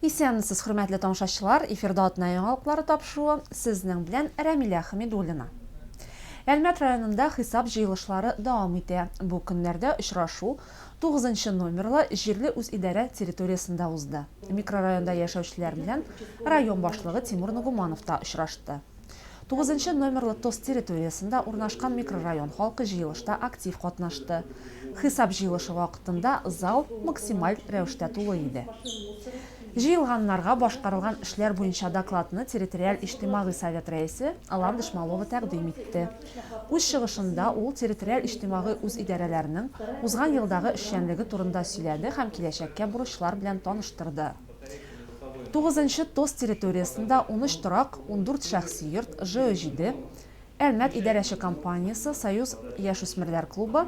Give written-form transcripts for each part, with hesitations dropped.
Исәнмесез, хөрмәтле тамашачылар! Эфирда атна яңалыклары тапшыруы, сезнең белән Рәмилә Хәмидуллина. Әлмәт районында хисап җыелышлары дәвам итә. Бу көннәрдә очрашу тугызынчы номерлы җирле үзидарә территориясендә узды. Микрорайонда яшәүчеләр белән район башлыгы Тимур Нагуманов та очрашты. Тугызынчы номерлы ТОС территориясендә урнашкан микрорайон халкы җыелышта актив катнашты. Хисап җыелышы вакытында зал максималь рәвештә тулы иде. Җыелганнарга башкарылган эшләр буенча докладны территориаль иҗтимагый совет рәисе Ландыш Малова тәкъдим итте. Үз чыгышында ул территориаль иҗтимагый үзидарәләрнең узган елдагы эшчәнлеге турында сөйләде һәм киләчәккә бурычлар белән таныштырды. Тугызынчы ТОС территориясендә 13 торак, 14 шәхси йорт, ЖО-7, Әлмәт идарәче компаниясе, Союз яшүсмерләр клубы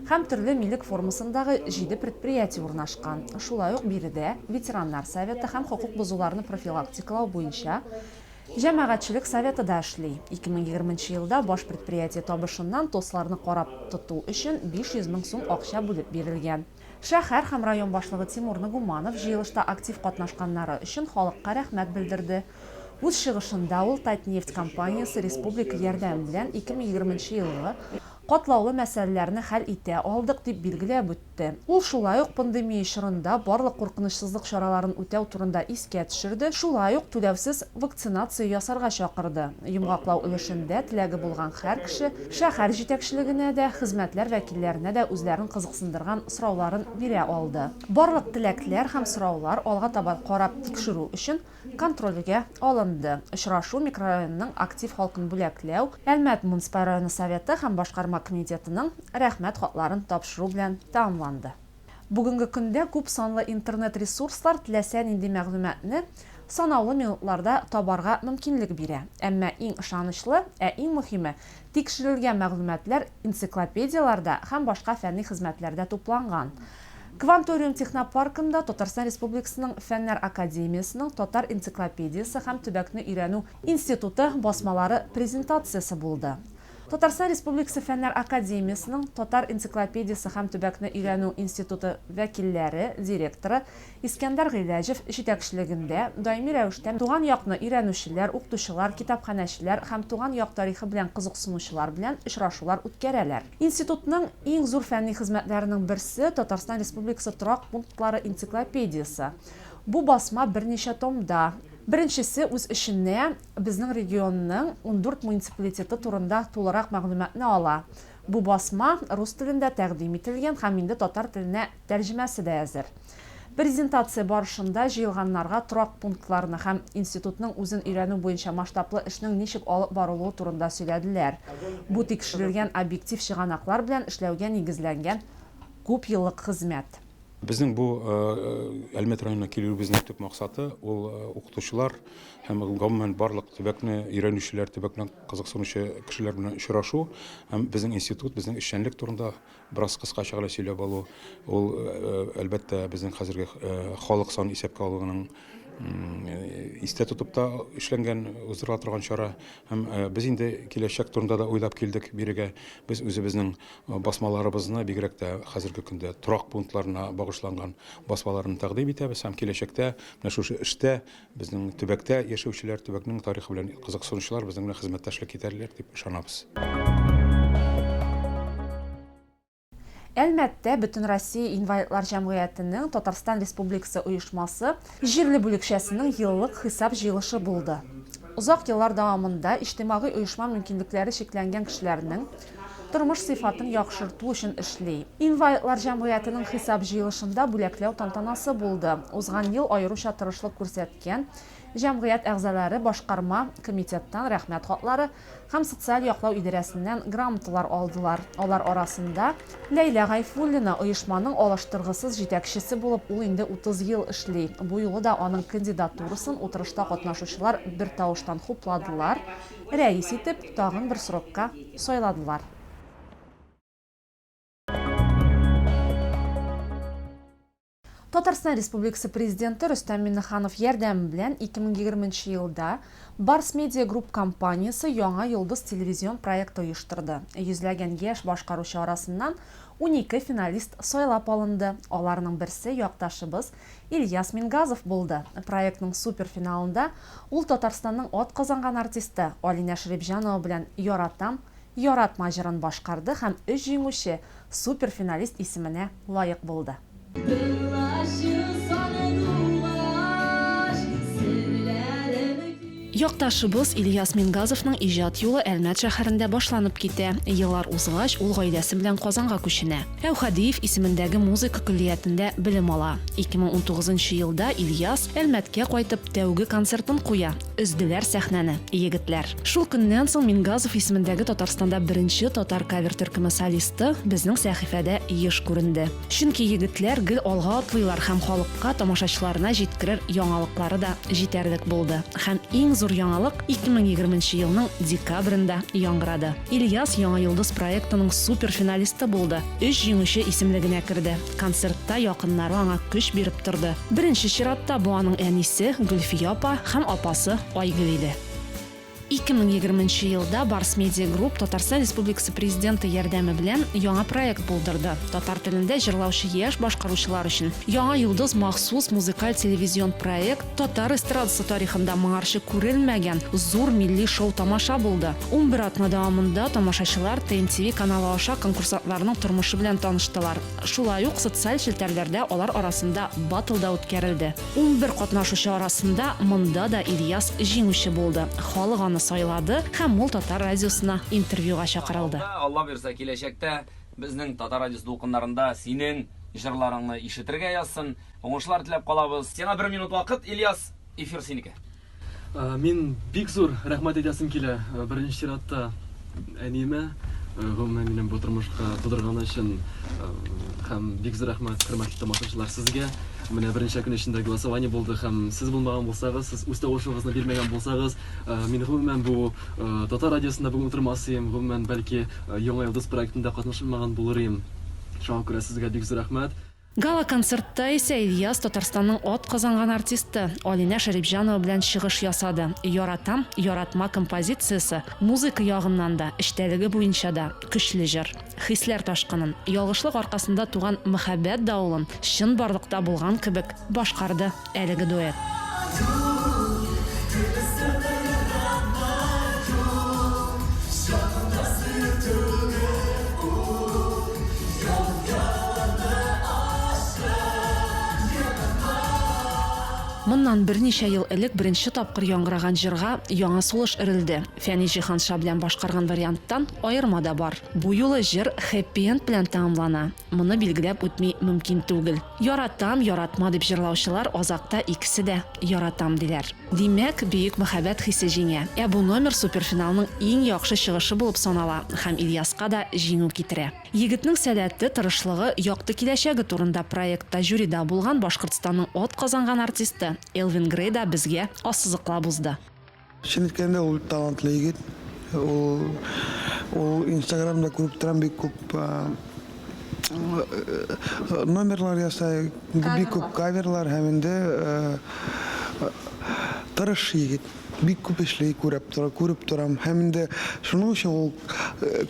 һәм төрле милек формасындагы җиде предприятие урнашкан. Шулай ук биредә ветераннар советы һәм хокук бозуларны профилактикалау буенча җәмәгатьчелек советы да эшли. 2020 нче елда баш предприятие табышыннан ТОСларны карап тоту өчен 500 мең сум акча бүлеп бирелгән. Шәһәр һәм район башлыгы Тимур Нагуманов җыелышта актив катнашканнары өчен халыкка рәхмәт белдерде. Үз чыгышында ул Татнефть компаниясе республика ярдәме белән 2020 нче елгы катлаулы мәсьәләләрне хәл итә алдык, дип билгеләп үтте. Ул шулай ук пандемия чорында барлык куркынычсызлык чараларын үтәү турында искә төшерде, шулай ук түләүсез вакцинация ясарга чакырды. Йомгаклау өлешендә теләге булган һәр кеше шәһәр җитәкчелегенә дә, хезмәтләр вәкилләренә дә үзләрен кызыксындырган сорауларын бирә алды. Барлык теләкләр һәм сораулар алга таба карап тикшерү өчен контрольгә алынды. Очрашу микрорайонның актив халкын бүләкләү, Әлмәт муниципаль районы Советы һәм башкарма комитетының Рәхмәт хатларын тапшыру белән тәмамланды. Бүгенге көндә күп санлы интернет-ресурслар теләсә нинди мәгълүматны санаулы минутларда табарга мөмкинлек бирә. Әмма иң ышанычлы, ә иң мөһиме, тикшерелгән мәгълүматлар энциклопедияләрдә һәм башка фәнни хезмәтләрдә тупланган. Кванториум технопаркында Татарстан Республикасының Фәннәр академиясенең Татар энциклопедиясе һәм төбәкне өйрәнү институты басмалары презентациясе булды. Татарстан Республикасы Фәннәр академиясенең Татар энциклопедиясе һәм төбәкне өйрәнү институты вәкилләре, директоры Искәндәр Гыйләҗев җитәкчелегендә даими рәвештә туган якны өйрәнүчеләр, укытучылар, китапханәчеләр һәм туган як тарихы белән кызыксынучылар белән очрашулар үткәрәләр. Институтның иң зур фәнни хезмәтләренең берсе, Татарстан Республикасы торак пунктлары энциклопедиясе. Бу басма берничә томда. Беренчесе үз эченә безнең регионның 14 муниципалитеты турында тулырак мәгълүматны ала. Бу басма рус телендә тәкъдим ителгән һәм инде татар теленә тәрҗемәсе дә әзер. Презентация барышында җыелганнарга торак пунктларны һәм институтның үзен өйрәнү буенча масштаблы эшнең ничек алып барылуы турында сөйләделәр. Бу тикшерелгән объектив чыганаклар белән эшләүгә нигезләнгән күпьеллык хезмәт. Безнең бу Әлмәт районына килүебезнең төп максаты ул укытучылар һәм гомумән барлык төбәкне өйрәнүчеләр, төбәк белән кызыксынучы кешеләр белән очрашу һәм безнең институт, безнең эшчәнлек турында бераз кыскача гына сөйләп алу. Ул, әлбәттә, безнең хәзерге халык санын исәпкә алуның истә тотып та эшләнгән, уздырыла торган чара. Һәм без инде киләчәк турында да уйлап килдек бирегә. Без үзебезнең Басмаларыбызны, бигрәк тә хәзерге көндә торак пунктларына багышланган басмаларны тәкъдим итәбез һәм киләчәктә менә шушы эштә безнең төбәктә яшәүчеләр, төбәкнең тарихы белән кызыксынучылар безнең белән хезмәттәшлек итәрләр дип ышанабыз. Әлмәттә Бөтенроссия инвалидлар җәмгыятенең Татарстан Республикасы оешмасы җирле бүлекчәсенең еллык хисап җыелышы булды. Озак еллар дәвамында иҗтимагый оешма мөмкинлекләре чикләнгән кешеләрнең тормыш сыйфатын яхшырту өчен эшли. Инвалидлар җәмгыятенең хисап җыелышында бүләкләү тантанасы булды. Узган ел аеруча тырышлык күрсәткән җәмгыять әгъзалары башкарма комитеттан рәхмәт хатлары һәм социаль яклау идарәсеннән грамоталар алдылар. Алар арасында Ләйлә Гайфуллина, оешманың алыштыргысыз җитәкчесе булып ул инде 30 ел эшли. Бу юлы да аның кандидатурасын утырышта катнашучылар бертавыштан хупладылар. Рәис итеп тагын бер срокка сайладылар. Татарстан Республикасы Президенты Рөстәм Миңнеханов ярдәме белән 2020 нче елда Барс Медиа Групп компаниясе Яңа йолдыз телевизион проекты оештырды. Йөзләгән яшь башкаручы арасыннан 12 финалист сайлап алынды. Аларның берсе якташыбыз Ильяс Мингазов булды. Проектның суперфиналында ул Татарстанның атказанган артисты Алинә Шәрипҗанова белән Яратам, Яратма җырын башкарды һәм өч җиңүче, суперфиналист исеменә лаек булды. Якташыбыз Ильяс Мингазовның иҗат юлы Әлмәт шәһәрендә башланып китә. Еллар узгач, ул гаиләсе белән Казанга күченә. Әүхәдиев исемендәге музыка көллиятендә белем ала. 2019 нчы елда Ильяс, Әлмәткә кайтып, тәүге концертын куя. Өзделәр сәхнәне, егетләр. Шул көннән соң Мингазов исемендәге Татарстанда беренче татар кавер-төркеме солисты безнең сәхифәдә еш күренде. Чөнки егетләр гел алга атлыйлар һәм халыкка, тамашачыларына җиткерер яңалыклары да җитәрлек булды. Һәм иң зур яңалык 2020 нче елның декабрендә яңгырады. Ильяс Яңа йолдыз проектының суперфиналисты булды, өч җиңүче исемлегенә керде. Концертта якыннары аңа көч биреп торды. Беренче чиратта бу аның әнисе Гөлфия апа һәм апасы Айгөл иде. 2020 нче елда Барс Медиа Групп Татарстан Республикасы Президенты ярдәме белән яңа проект булдырды. Татар телендә җырлаучы яшь башкаручылар өчен Яңа йолдыз махсус музыкаль телевизион проект татар эстрадасы тарихында моңарчы күрелмәгән зур милли шоу-тамаша булды. 11 атна дәвамында тамашачылар ТНТV каналы аша конкурсантларның тормышы белән таныштылар. Шулай ук социаль челтәрләрдә алар арасында баттл да үткәрелде. 11 катнашучы арасында монда да Ильяс җиңүче булды. Халык аны сайлады һәм ул Татар радиосына интервьюга чакырылды. Алла боерса, киләчәктә безнең Татар радиосы дулкыннарында синең җырларыңны ишетергә язсын. Уңышлар теләп калабыз. Сиңа бер минут вакыт, Ильяс, эфир синеке. Мин бик зур рәхмәт әйтәсем килә, беренче чиратта әниемә, гомумән минем бу тормышка тудырганы өчен һәм бик зур рәхмәт, хөрмәтле тамашачылар, сезгә. Менә берничә көн эчендә голосование булды һәм сез булмаган булсагыз, сез үз тавышыгызны бирмәгән булсагыз, мин гомумән бу Татар радиосында бүген утырмас идем, гомумән, бәлки, Яңа йолдыз проектында катнашмаган булыр идем. Шуңа күрә сезгә бик зур рәхмәт. Гала-концертта исә Ильяс Татарстанның атказанган артисты Алинә Шәрипҗанова белән чыгыш ясады. Яратам, яратма композициясе музыка ягыннан да, эчтәлеге буенча да көчле җыр. Хисләр ташкынын, ялгышлык аркасында туган мәхәббәт давылын чынбарлыкта булган кебек башкарды әлеге дуэт. Моннан берничә ел элек беренче тапкыр яңгыраган җырга яңа сулыш өрелде. Фәнис Җиһанша белән башкарган варианттан аерма да бар. Бу юлы җыр хэппи-энд белән тәмамлана. Моны билгеләп үтми мөмкин түгел. Яратам, яратма дип җырлаучылар азакта икесе дә яратам диләр. Димәк, бөек мәхәббәт хисе җиңә. Ә бу номер суперфиналның иң яхшы чыгышы булып санала һәм Ильяска да җиңү китерә. Егетнең сәләте, тырышлыгы, якты киләчәге турында проектта жюрида булган Башкортстанның атказанган артисты Элвин Грей да безгә ассызыклап узды. Чын әйткәндә, ул талантлы егет. Ул ул Инстаграмда күреп торам, бик күп номерлар ясай, бик күп каверлар һәм инде тырыш егет. Бик күп эшли, күреп тора, күреп торам. Һәм инде шуның өчен ул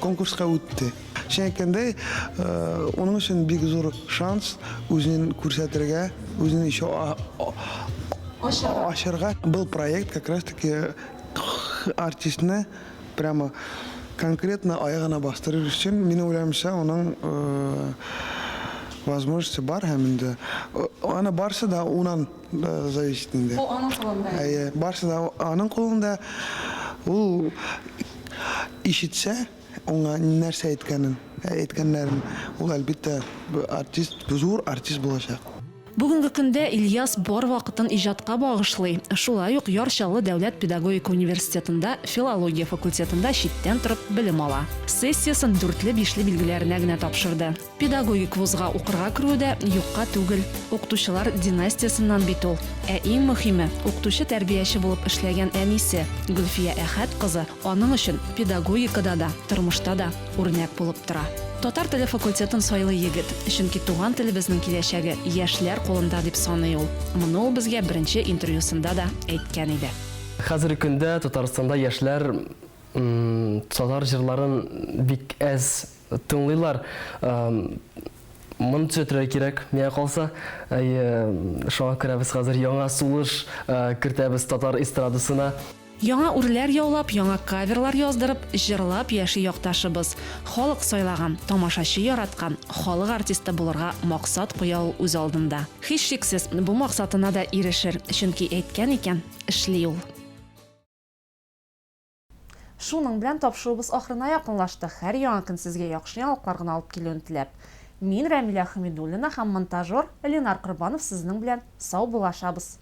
конкурска үтте. Чын әйткәндә, уның өчен бик зур шанс үзен күрсәтергә, үзен еще ачырга. Был проект как раз таки артистны прямо конкретно аягына бастырыр өчен, минем уйлавымча, уның возможности бар һәм инде аны барсы да унан зависит инде. Ул аның кулында. Әйе, барсы да аның кулында. Ул ишетсә, Аңа нәрсә әйткәнен, әйткәннәрен, ул, әлбиттә, артист, зур артист булачак. Бүгенге көндә Ильяс бар вакытын иҗатка багышлый. Шулай ук Яр Чаллы дәүләт педагогика университетында филология факультетында читтән торып белем ала. Сессиясен дүртле-бишле билгеләренә генә тапшырды. Педагогик вузга укырга керүе дә юкка түгел. Укытучылар династиясеннән бит ул. Ә иң мөһиме, укытучы-тәрбияче булып эшләгән әнисе, Гөлфия Әхәт кызы аның өчен педагогикада да, тормышта да үрнәк булып тора. Татар теле факультетын сайлый егет, чөнки туган телебезнең киләчәге яшьләр кулында дип саный ул. Моны ул безгә беренче интервьюсында да әйткән иде. Хәзерге көндә Татарстанда яшьләр татар җырларын бик әз тыңлыйлар. Моны төзәтергә кирәк, миңа калса. Әйе, шуңа күрә без хәзер яңа сулыш кертәбез татар эстрадасына. Яңа үрләр яулап, яңа каверлар яздырып, җырлап яши якташыбыз. Халык сайлаган, тамашачы яраткан халык артисты булырга максат куя ул үз алдында. Һичшиксез, бу максатына да ирешер, чөнки әйткән икән, эшли ул. Шуның белән тапшыруыбыз ахырына якынлашты. Һәр яңа көн сезгә яхшы яңалыклар гына алып килүен теләп, мин, Рәмилә Хәмидуллина һәм монтажер Ленар Корбанов сезнең белән саубуллашабыз.